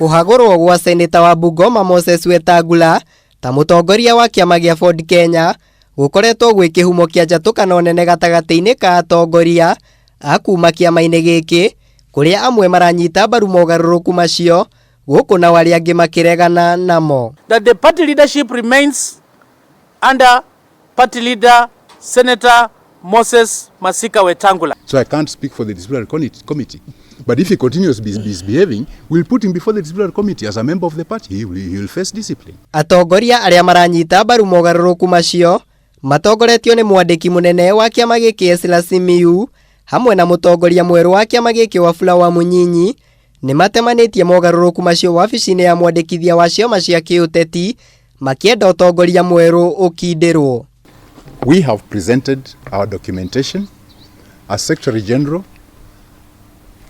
Kũhagũrwo gwa Seneta wa Bungoma Moses Wetangula ta mũtongoria wa kĩama gĩa Ford Kenya gũkoretwo gwĩ kĩhumo kĩa njatũkano nene gatagatĩ-inĩ ka atongoria a kuma kĩama-inĩ gĩkĩ, kũrĩa amwe maranyita mbaru mogarũrũku macio gũkũ nao arĩa angĩ makĩregana namo. That the party leadership remains under party leader Senator Moses Masika Wetangula. So I can't speak for the disciplinary committee. But if he continues misbehaving, we'll put him before the disciplinary committee as a member of the party. He will face discipline. Atongoria arĩa maranyita mbaru mogarũrũku macio matongoretio nĩ mwandĩki mũnene wa kĩama gĩkĩ Esra Simiyu hamwe na mũtongoria mwerũ wa kĩama gĩkĩ Wafula Wamunyinyi nĩ matemanĩtie mogarũrũku macio wabici-inĩ ya mwandĩkithia wa ciama cia kĩũteti, makĩenda ũtongoria mwerũ ũkindĩrwo. We have presented our documentation. As Secretary General,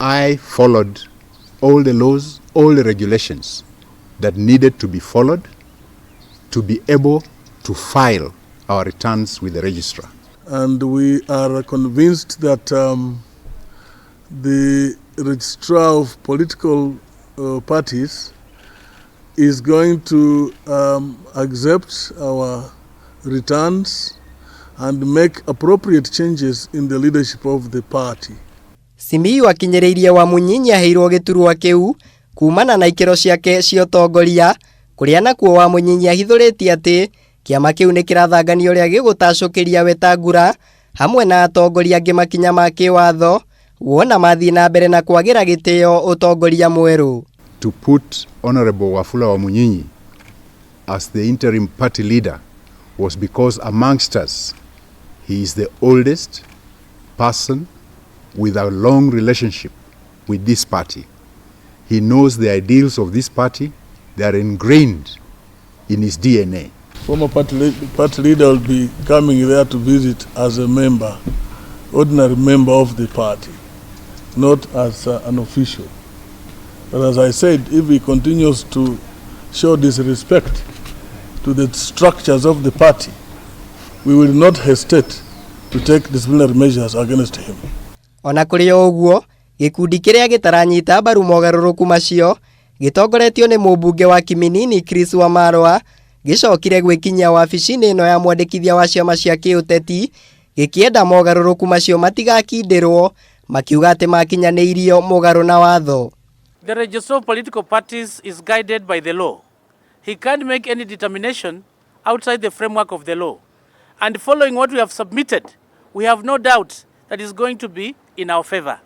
I followed all the laws, all the regulations that needed to be followed to be able to file our returns with the registrar. And we are convinced that the registrar of political parties is going to accept our returns and make appropriate changes in the leadership of the party. Simiyu akinyĩrĩirie Wamunyinyi aheirwo gĩturwa kĩu kumana na ikĩro ciake cia ũtongoria, kũrĩa nakuo Wamunyinyi ahithũrĩtie atĩ kĩama kĩu nĩ kĩrathangania ũrĩa gĩgũtacũkĩria Wetangula hamwe na atongoria angĩ makinya ma kĩwatho wona mathiĩ na mbere na kwagĩra gĩtĩo ũtongoria mwerũ. To put Honorable Wafula Wamunyinyi as the interim party leader was because amongst us, he is the oldest person with a long relationship with this party. He knows the ideals of this party. They are ingrained in his DNA. Former party leader will be coming there to visit as a member, ordinary member of the party, not as an official. But as I said, if he continues to show disrespect to the structures of the party, we will not hesitate to take disciplinary measures against him. Ona kũrĩ o ũguo, gĩkundi kĩrĩa gĩtaranyita mbaru mogarũrũku macio gĩtongoretio nĩ mũmbunge wa Kiminini Chris Wamarwa gĩcokire gwĩkinyia wabici-inĩ ĩno ya mwandĩkithia wa ciama cia kĩũteti gĩkĩenda mogarũrũku macio matigakindĩrwo, makiuga atĩ makinyanĩirio mũgarũ na watho. The registrar of political parties is guided by the law. He can't make any determination outside the framework of the law. And following what we have submitted, we have no doubt that it's going to be in our favor.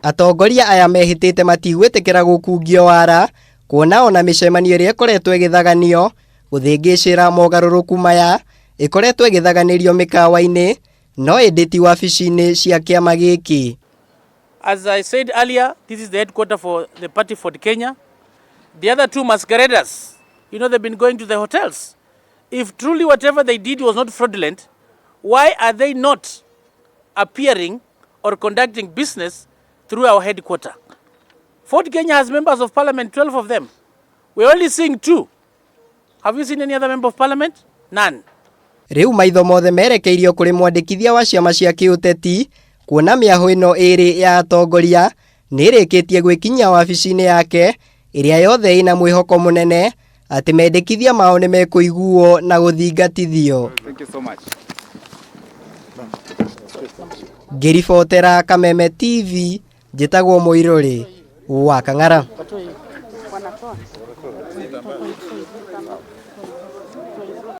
Atongoria aya mehĩtĩte matigwĩtĩkĩra gũkungio wara, kuona ona mĩcemanio ĩrĩa ĩkoretwo ĩgĩthaganio gũthĩngĩcĩra mogarũrũku maya ĩkoretwo ĩgĩthaganĩrio mĩkawa-inĩ no ĩndĩ ti wabici-inĩ cia kĩama gĩkĩ. As I said earlier, this is the headquarters for the party Ford Kenya. The other two masqueraders, they've been going to the hotels. If truly whatever they did was not fraudulent, why are they not appearing or conducting business through our headquarters? Ford Kenya has members of parliament, 12 of them. We're only seeing two. Have you seen any other member of parliament? None. Rĩu maitho mothe merekeirio kũrĩ mwandĩkithia wa ciama cia kĩũteti, kuona mĩahũ ĩno ĩrĩ ya atongoria nĩ ĩrĩkĩtie gwĩkinyia wabici-inĩ yake ĩrĩa yothe ĩna mwĩhoko mũnene atĩ mendekithia mao nĩ mekũiguo na gũthingatithio. Thank you so much. Ngĩribotera Kameme TV, njĩtagwo Mũirũrĩ wa Kang'ara.